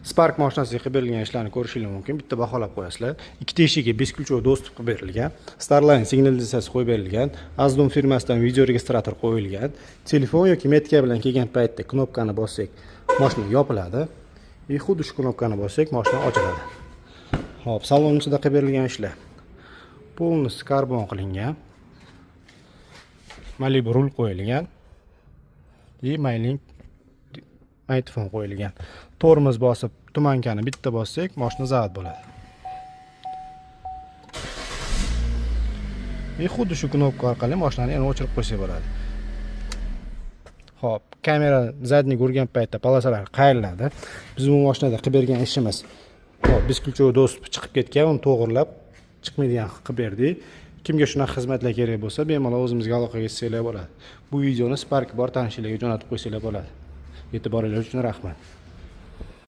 Spark mashinasiga qilib berilgan ishlarni ko'rishingiz mumkin. Bitta baholab qo'yasizlar. Ikkita eshigiga бесключевой доступ qilib berilgan. Starline signalizatsiyasi qo'yib berilgan. Azdom firmasidan videoregistrator qo'yilgan. Telefon yoki метка bilan kelgan paytda knopkani bossak, mashina yopiladi. И xuddi shu knopkani bossak, mashina ochiladi. Xo'p, salon ichida qilib berilgan ishlar. Полностью karbon qilingan. Malibu rul qo'yilgan. И MyLink magnitofon qo'yilgan. Tormoz bosib, туманка ni bitta bossak, mashina zavod bo'ladi. И xuddi shu knopka orqali mashinani yana o'chirib qo'ysak bo'ladi. Xo'p, kamera задний urgan paytda полоса lar qayriladi. Biz bu mashinada qilib bergan ishimiz, xo'p, бесключевой доступ chiqib ketgan, uni to'g'irlab chiqmaydigan qilib berdik. Kimga shunaqa xizmatlar kerak bo'lsa, bemalol o'zimizga aloqaga chiqsanglar bo'ladi. Bu videoni Spark bor tanishlarga jo'natib qo'ysanglar bo'ladi. E'tiboringiz uchun rahmat.